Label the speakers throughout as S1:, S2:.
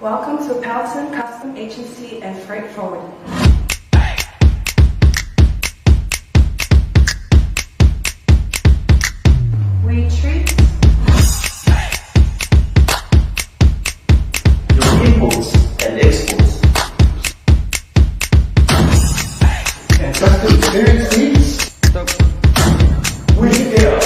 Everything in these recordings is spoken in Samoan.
S1: Welcome to Pelton Custom Agency and Freight Forwarding. We treat
S2: your imports and exports.
S3: And trusted experience needs? We here.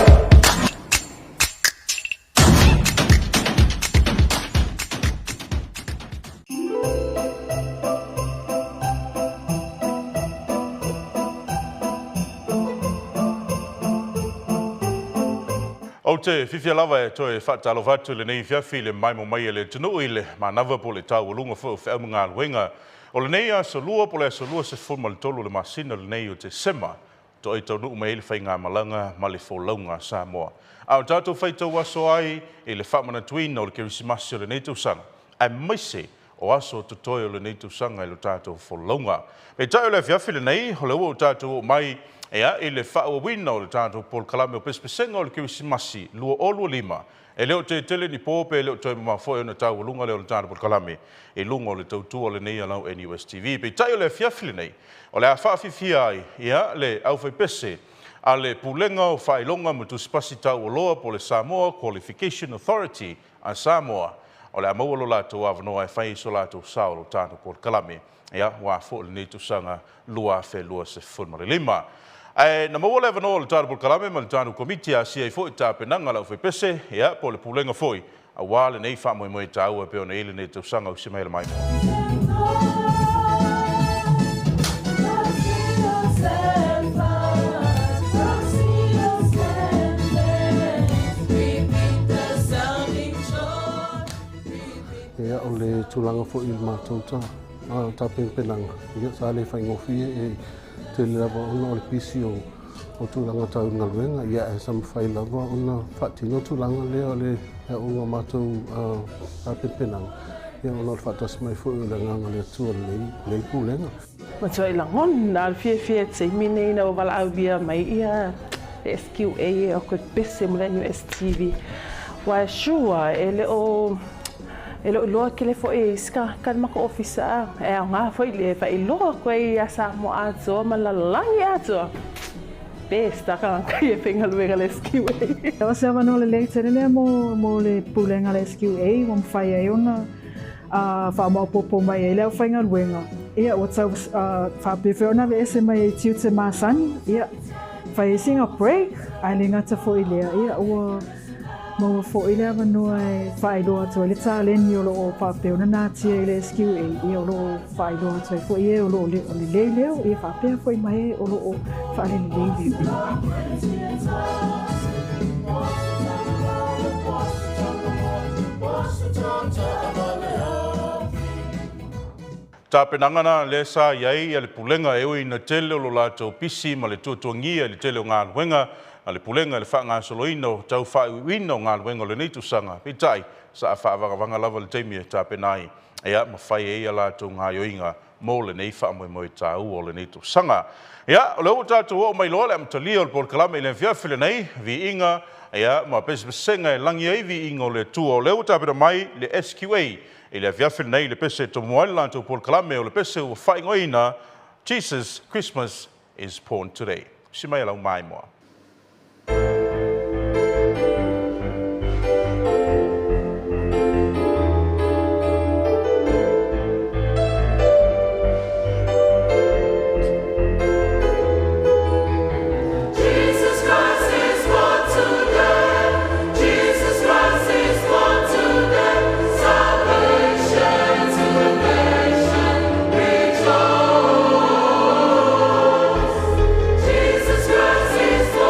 S4: Ou te fiafia lava e toe faatalofa atu i lenei afiafi i le maimo mai e le atunuu i le manava po o le taualuga foi o feau ma galuega o lenei aso Lua po o le aso 23 o le masina lenei o Tesema, toai taunuu mai ai le faigamalaga ma le folauga a Samoa. A o tatou faitau aso ai i le faamanatuina o le Kerisimasi o lenei tausaga, aemaise o aso totoe o lenei tausaga i lo tatou folauga. Peitai o le afiafi lenei, o lea ua tatou oo mai ea i le faaauauina o le tatou polokalame o Pesepesega o le Kerisimasi 2025. E le o tetele ni po pe le o toe mamao foi ona taualuga lea o le tatou polokalame i luga o le tautua o lenei alau NUS TV. Peitai o le afiafi lenei, o le a faafifia ai ia le aufaipese a le Pulega o Faailoga ma Tusipasi Taualoa po o le Samoa Qualification Authority a Samoa. O le a maua lo latou avanoa e fai i so latou sao lo tatou polokalame ia ua foi lenei tausaga 2025. Ae na maua le avanoa o le tatou polokalame ma le tatou komiti a sia ai foi tapenaga a le aufaipese ia po o le pulega foi auā lenei faamoemoe taua e pei ona i ai lenei tausaga o se mai le maimoa.
S5: Ia, o le tulaga foi i le matou tapenapenaga, ia, sa le faigofie e tele lava ona o le pisi o tulaga tau galuega, ia, ae sa mafai lava ona faatino tulaga lea o le aoga matou tapenapenaga, ia, ona o le faatasi mai foi o le agaga o le Atua i lenei pulega.
S6: Matua i lagona le fiafia i le taimi lenei ina ua valaaulia mai ia le SQA e o atu e pese mo le NUS TV. Aua e sure e le o e le o iloa tele foi e isi tagata le matou ofisa e aoga foi le faailoa atu ai ia Samoa atoa ma le lalolagi atoa. Best a tagata ia e faigaluega i le SQA.
S7: O se avanoa lelei tele lea mo le pulega a le SQA ua mafai ai ona faamaopoopo mai ai le aufaigaluega, ia ua tau faapea foi ona aveese mai ai tiute masani, ia fai ai sina break, ae le gata foi i lea, ia ua maua foi le avanoa e faailoa atu ai le taleni o lo o faapea ona natia i le SQA, ia o lo o faailoa atu ai foi e o lo o lelei leo, ia faapea foi ma e o lo o faalelelei leo.
S4: Tapenaga na lea sa i ai le pulega e ui ina tele o lo latou pisi ma le tuatuagia i le tele o galuega a le pulega i le faagasoloina o tau faaiuiuina o galuega o lenei tausaga. Peitai, sa faavagavaga lava le taimi e tapena ai ia ma fai ai a latou gaoioiga mo lenei faamoemoe taua o lenei tausaga. Ia, o lea ua tatou oo mai loa le amatalia o le polokalame i le afiafi lenei, viiga ia ma pesepesega e lagi ai viiga o le Atua. O lea ua tapena mai le SQA i le afiafi lenei le pese e tomo ai le latou polokalame o le pese ua faaigoaina Jesus Christmas is Born Today. Si mai lau maimoa.
S8: Jesus Christ is born today. Jesus Christ is born today. Salvation to the nation rejoice. Jesus Christ is born.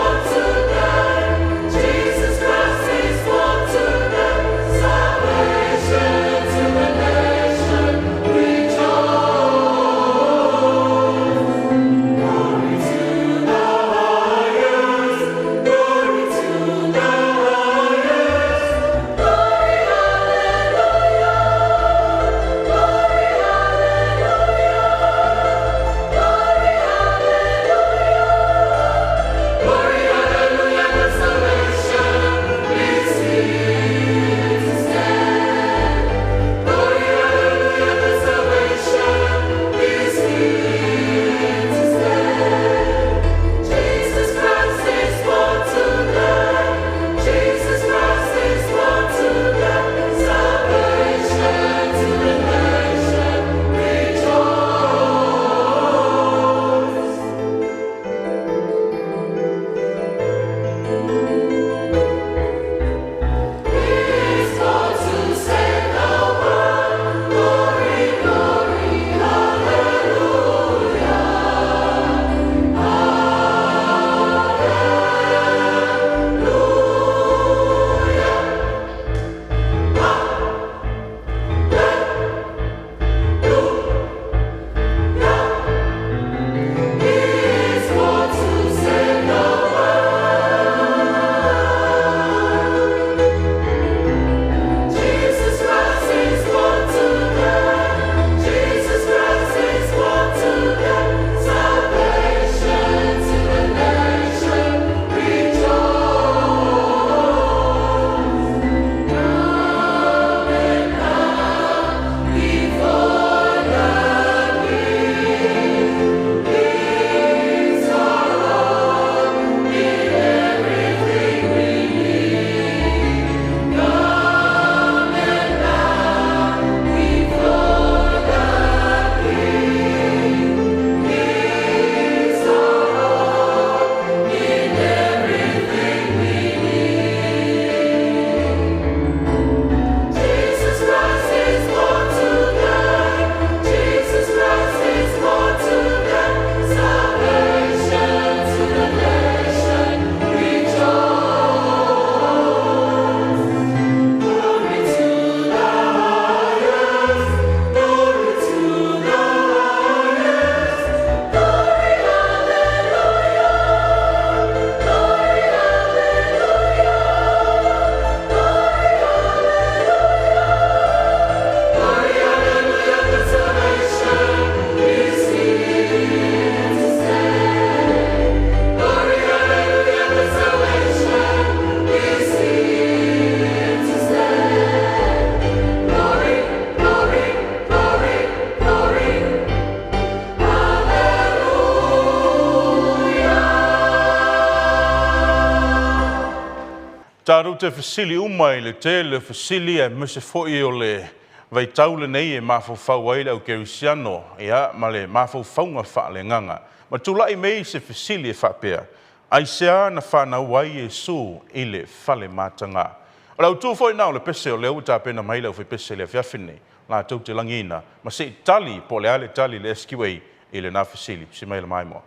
S4: Tatou te fesili uma i le tele o fesili aemaise foi o le vaitau lenei e mafaufau ai le au kerisiano ia ma le mafaufauga faaleagaga. Ma tulai mei se fesili e faapea, aisea na fanau ai Iesu i le fale mataga? O le autu foi na o le pese o lea ua tapena mai le aufaipese i le afiafi lenei, latou te lagiina ma se i tali po o le a le tali le SQA i lena fesili. Si mai le maimoa.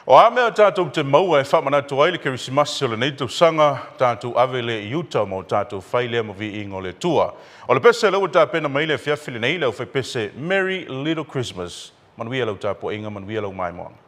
S4: O a mea tatou te maua e faamanatu ai le Kerisimasi o lenei tausaga, tatou ave lea i uta ma o tatou fai lea ma viiga o le Atua. O le pese lea ua tapena mai le afiafi lenei, le aufaipese Merry Little Christmas. Manuia lau tapuaiga, manuia lau maimoaga.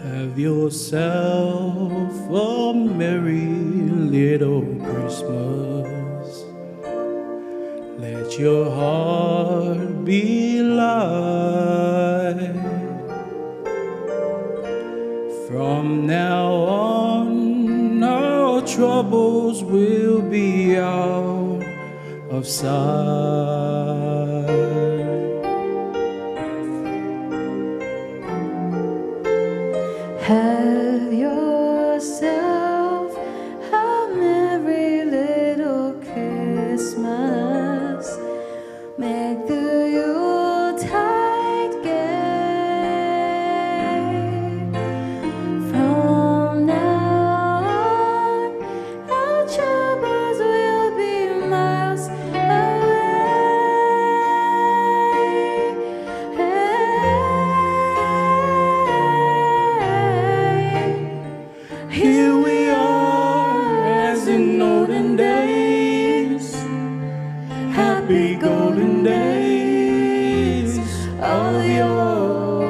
S9: Have yourself a merry little Christmas. Let your heart be light. From now on, our troubles will be out of sight.
S8: Have yourself a merry little Christmas. Make the Yuletide gay. From now on, our troubles will be miles away.
S9: Here we are as in olden days, happy golden days of yore.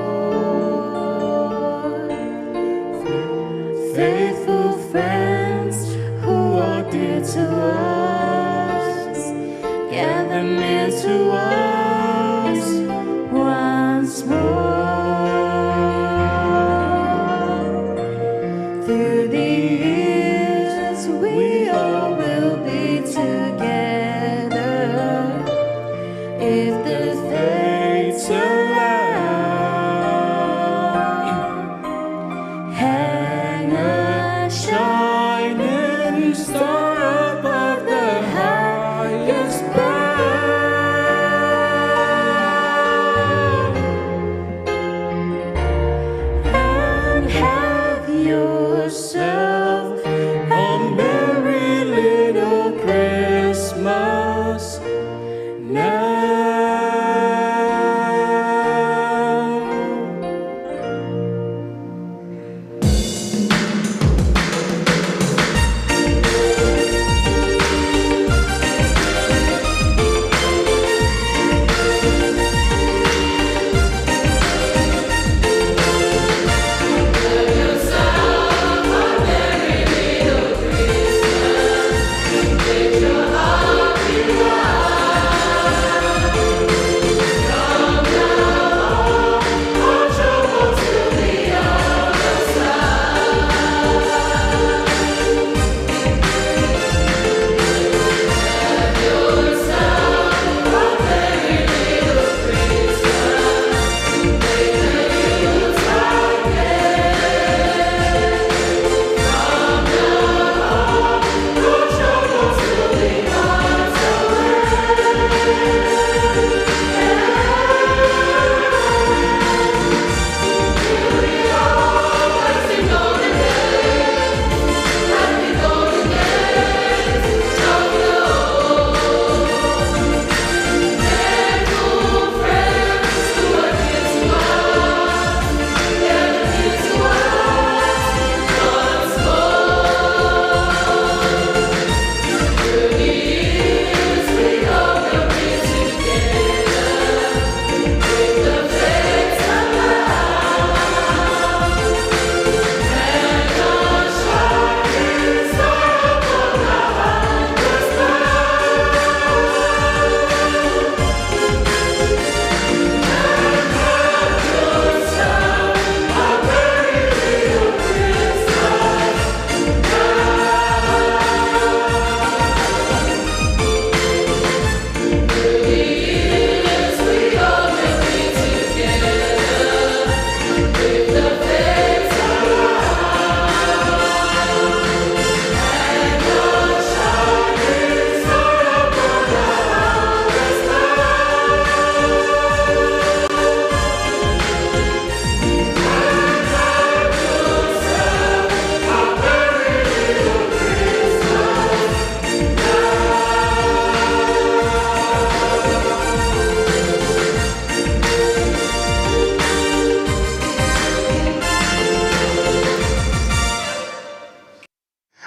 S8: Faithful friends who are dear to us, gather near to us once more. Through the years, we all will be together if the fates allow. Hang a
S9: shining star above the highest bough,
S8: and have yourself
S9: a merry little Christmas now.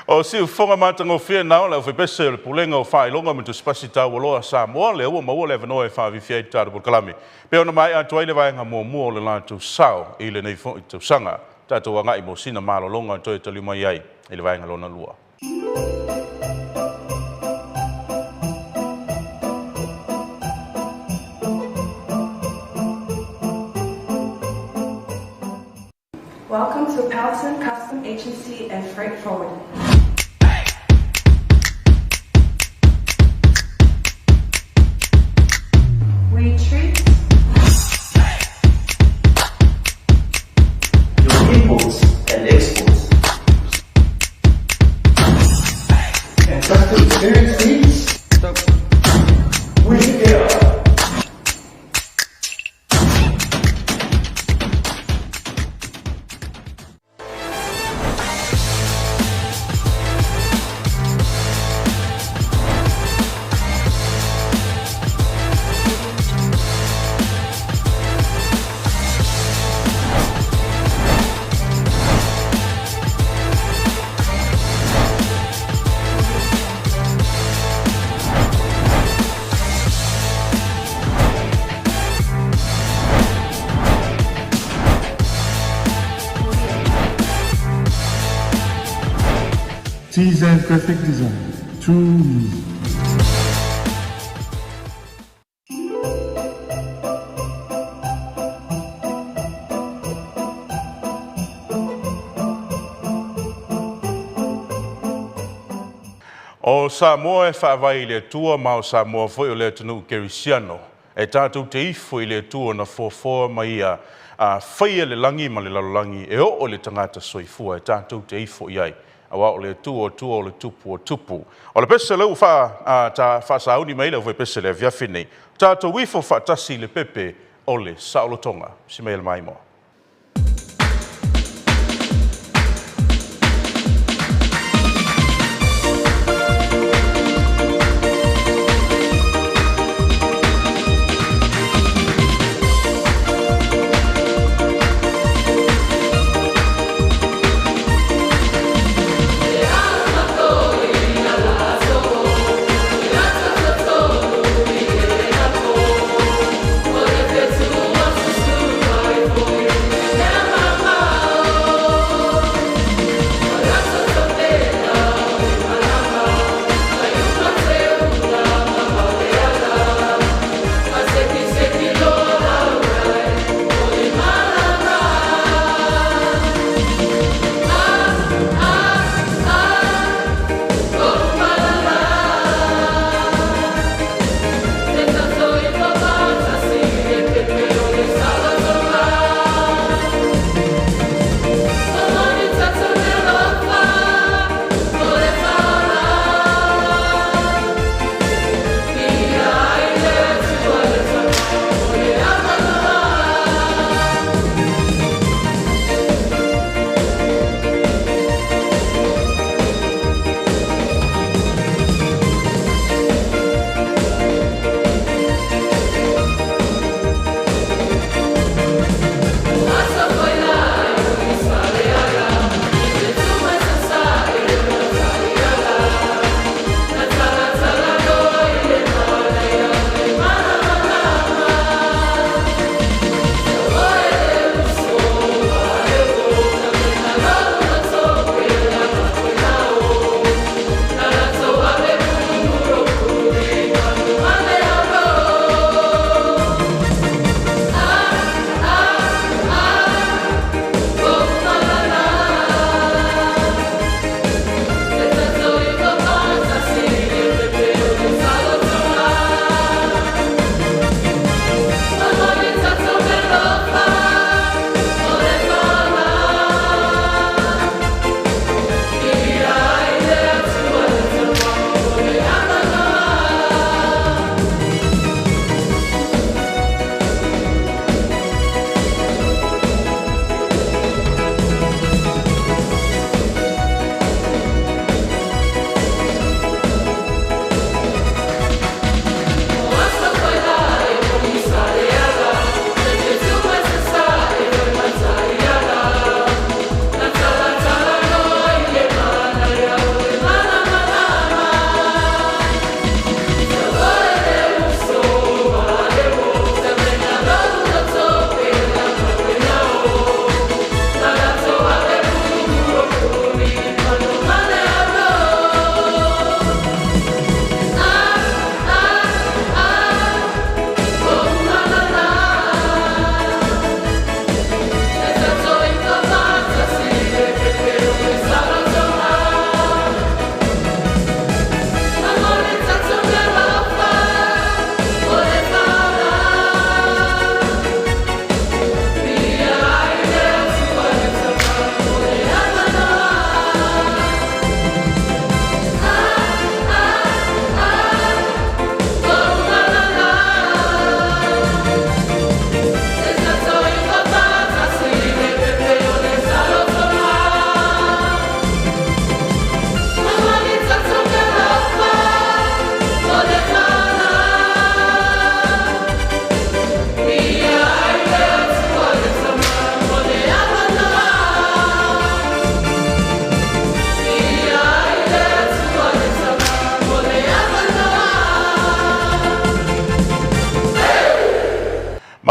S4: O siufoga matagofie na o le aufaipese o le Pulega o Faailoga ma Tusipasi Taualoa a Samoa, lea ua maua le avanoa e faafifi ai tatou polokalame. Pe ona maea atu ai le vaega muamua o le latou sao i lenei foi tausaga. Tatou agai mo sina malologa toe taliu mai ai i le vaega lona lua.
S1: Welcome to Pelton Custom Agency and Freight Forwarding. We treat
S2: Your imports and exports.
S3: And trusted experience means we here.
S5: TZ Graphic Design. Too easy.
S4: O Samoa e faavae i le Atua ma o Samoa foi o le atunuu kerisiano. E tatou te ifo i le Atua na foafoa ma ia a faia le lagi ma le lalolagi e oo i le tagata soifua e tatou te ifo i ai. Aua o le Atua o Atua o le Tupu o Tupu. O le pese lea ua faa, a, ta, faasauni mai le aufaipese i le afiafi nei, tatou ifo faatasi i le pepe o le saolotoga. Si mea le maimoa.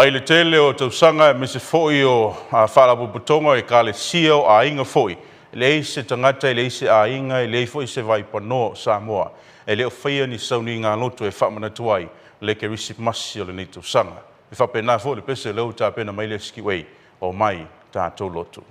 S4: Mai le tele o tausaga aemaise foi o faalapotopotoga o ekalesia o aiga foi, e leai se tagata, e leai se aiga, e leai foi se vaipanoa o Samoa e le o faia ni sauniga loto e faamanatu ai le Kerisimasi o lenei tausaga. E faapena foi le pese lea ua tapena mai le SQA, omai tatou lotu.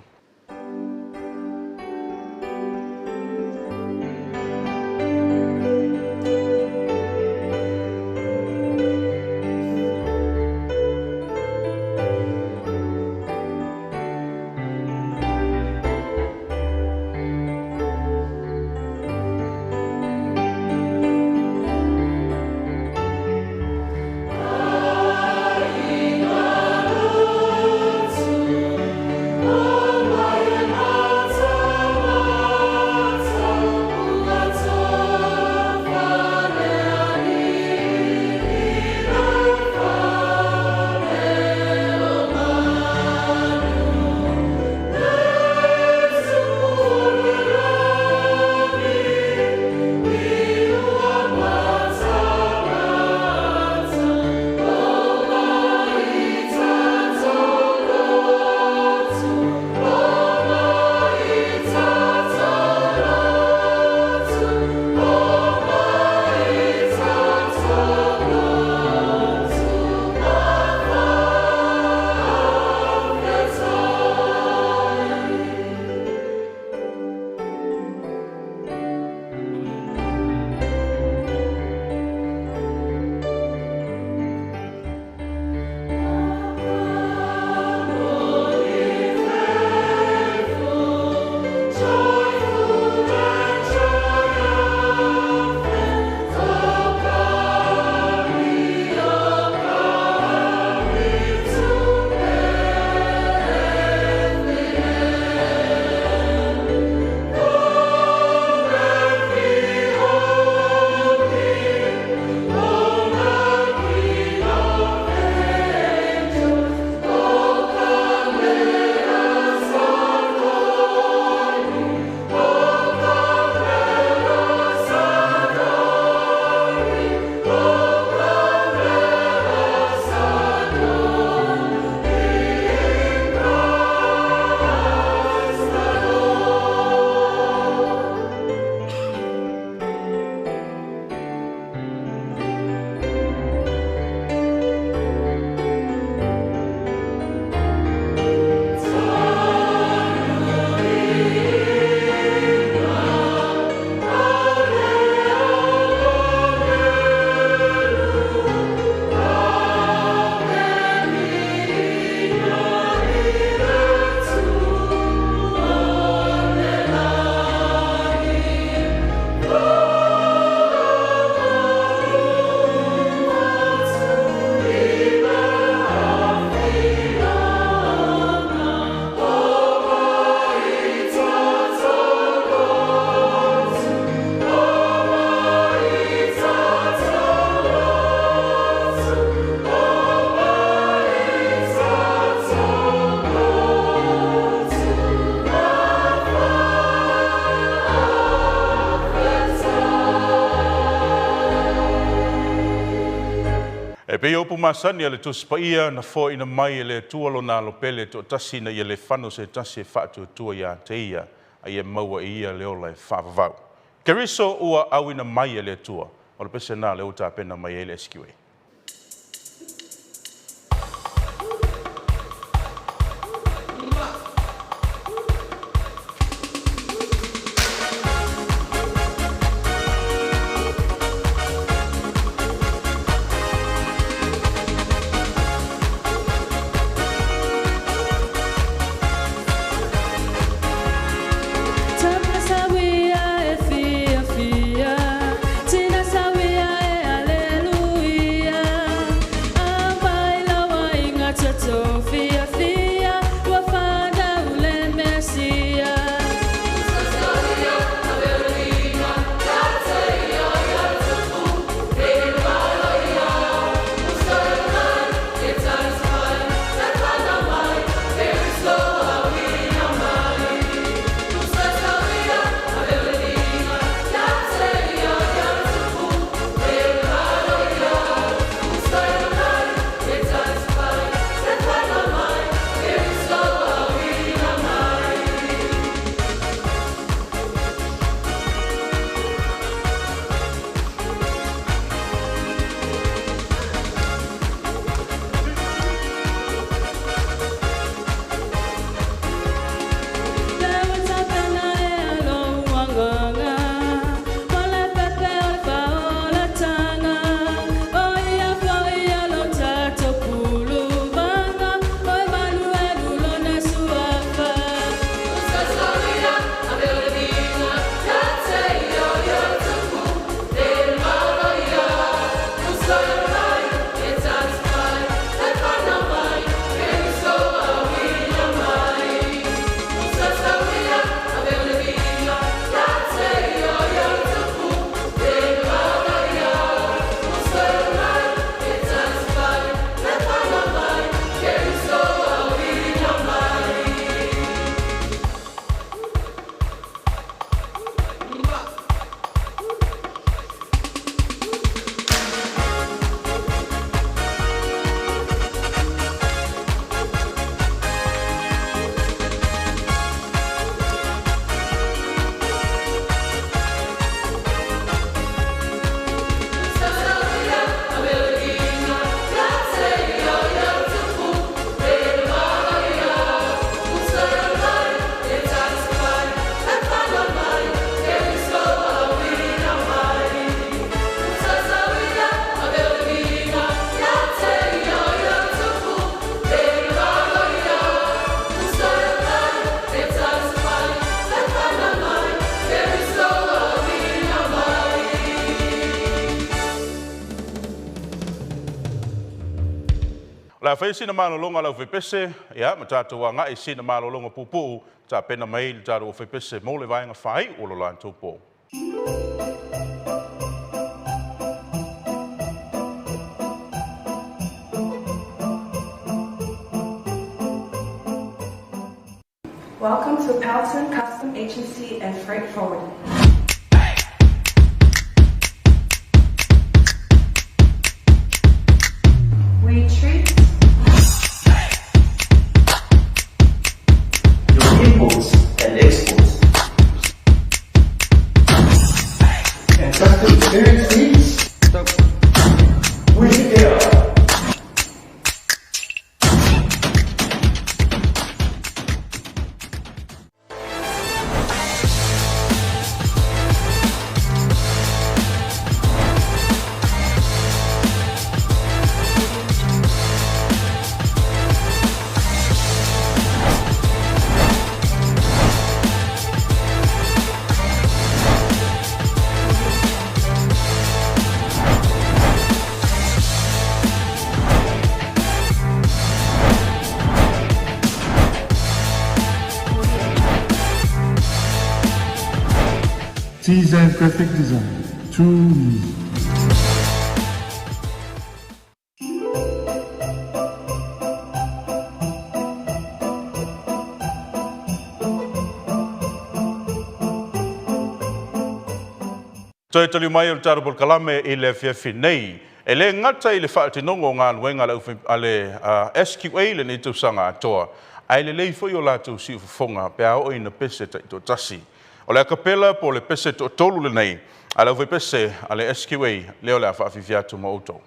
S4: E pei o upu masani a le Tusi Paia, na foaina mai e le Atua lona alo pele toatasi ina ia le fano se tasi e faatuatua ia te ia, a ia maua e ia le ola e faavavau. Keriso ua auina mai e le Atua, o le pese lena lea ua tapena mai ai le SQA. le a faia sina malologa a le aufaipese, ia, ma tatou agai i sina malologa puupuu, tapena mai le tatou aufaipese mo le vaega faaiu o lo latou po.
S1: Welcome to Pelton Custom Agency and Freight Forwarding. We treat
S2: your imports and exports.
S3: And custom clearance fees? We here.
S5: TZ Graphic Design. Too easy.
S4: Toe taliu mai o le tatou polokalame i le afiafi nei. E le gata i le faatinoga o galuega a le SQA i lenei tausaga atoa, ae lelei foi o latou siufofoga pe a oo ina pese taitoatasi. O le acapella po o le pese toatolu lenei a le aufaipese a le SQA lea o le a faafiafia atu mo outou.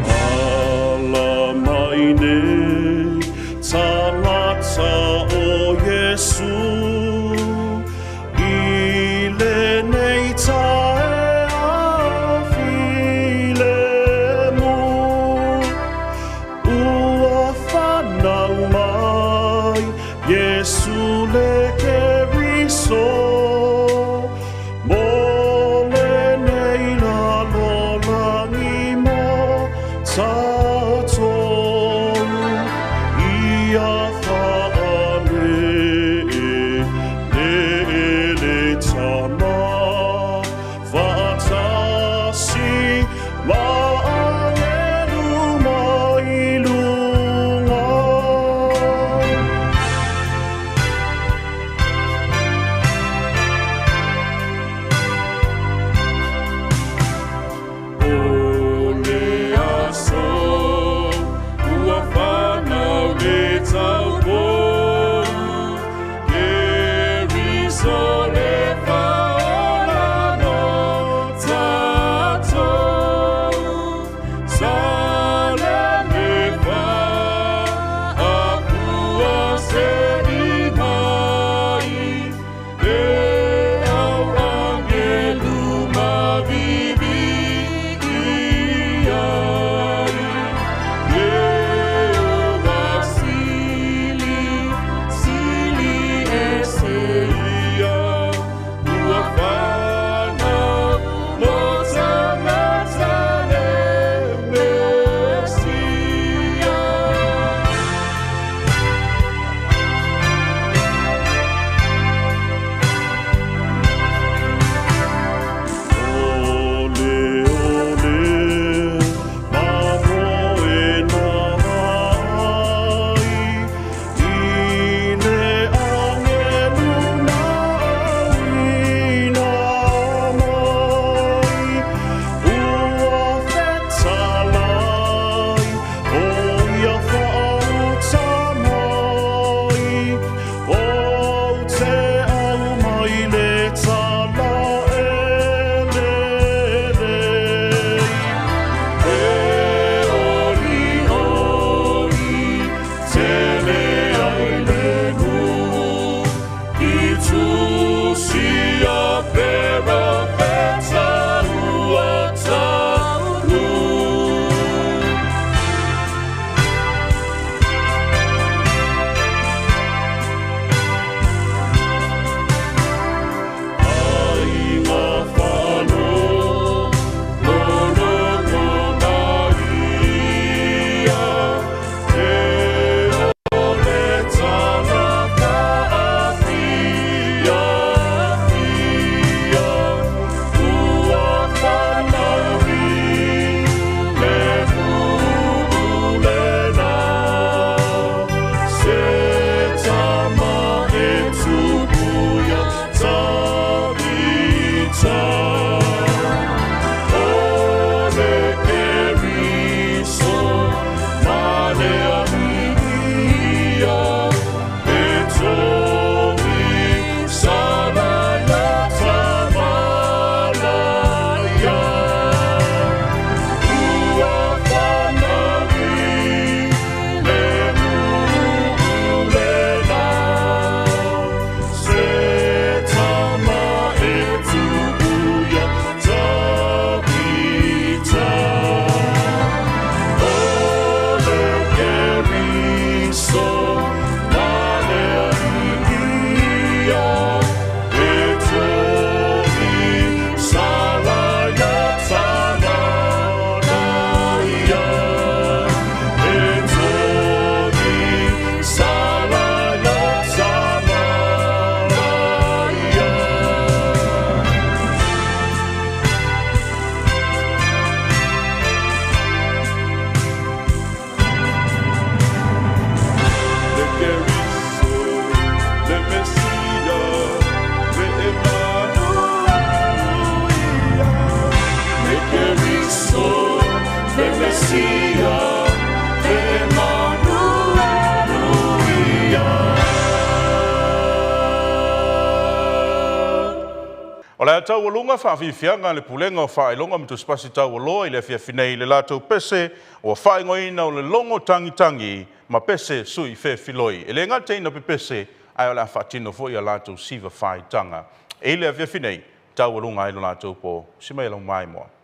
S10: Ala mai nei tangata o Iesu i Mesia Emanuelu ia.
S4: O le a taualuga faafiafiaga a le Pulega o Faailoga ma Tusipasi Taualoa i le afiafi nei i le latou pese ua faaigoaina o le Logo Tagitagi ma Pese Sui Fefiloi. E le gata ina pepese, ae o le a faatino foi a latou siva faitaga. I le afiafi nei, taualuga ai lo latou po si mai lau maimoa.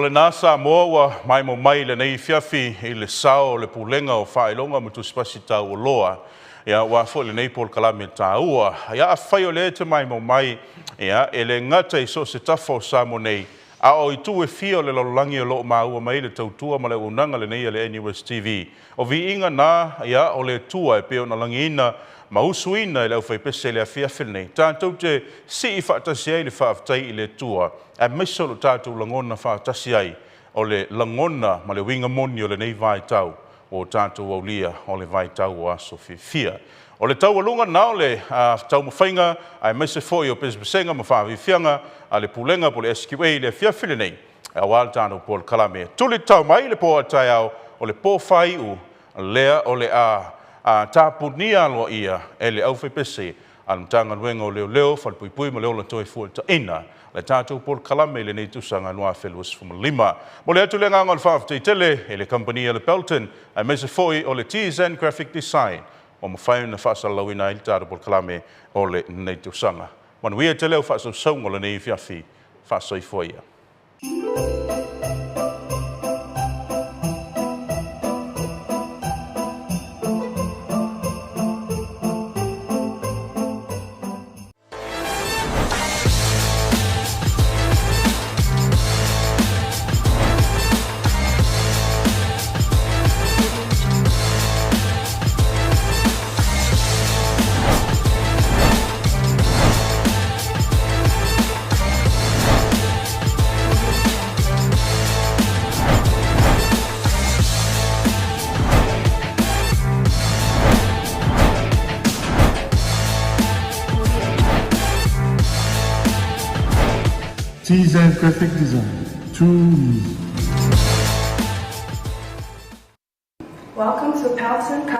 S4: lena Samoa ua maimoa mai i lenei afiafi i le sao o le Pulega o Faailoga ma Tusipasi Taualoa, ia aua foi lenei polokalame taua. Ia afai o lea e te maimoa mai, ia e le gata i so o se tafa o Samoa nei, a o itu e fia o le lalolagi o lo o maua mai le tautua ma le auaunaga lenei a le NUS TV. O viiga na, ia, o le Atua e pei ona lagiina ma usuina e le aufaipese i le afiafi lenei, tatou te sii faatasi ai le faafetai i le Atua, aemaise o lo tatou lagona faatasi ai o le lagona ma le uiga moni o lenei vaitau ua tatou aulia o le vaitau o aso fiafia. O le taualuga na o le taumafaiga aemaise foi o pesepesega ma faafiafiaga a le Pulega po o le SQA i le afiafi lenei aua le tatou polokalame. Tuli tatao mai le po a taeao o le po faaiu lea o le a tapunia aloaia e le aufaipese a le Matagaluega o Leoleo, Falepuipui ma le Ola Toefuataina le tatou polokalame i lenei tausaga 2025. Momoli atu le agaga o le faafetai tele i le kamupani a le Belton aemaise foi o le TZN Graphic Design ua mafai ona faasalalauina ai le tatou polokalame o lenei tausaga. Manuia tele au faasausauga o lenei afiafi. Faasoifua ia.
S5: TZ Graphic Design. Too easy.
S1: Welcome to Pelton.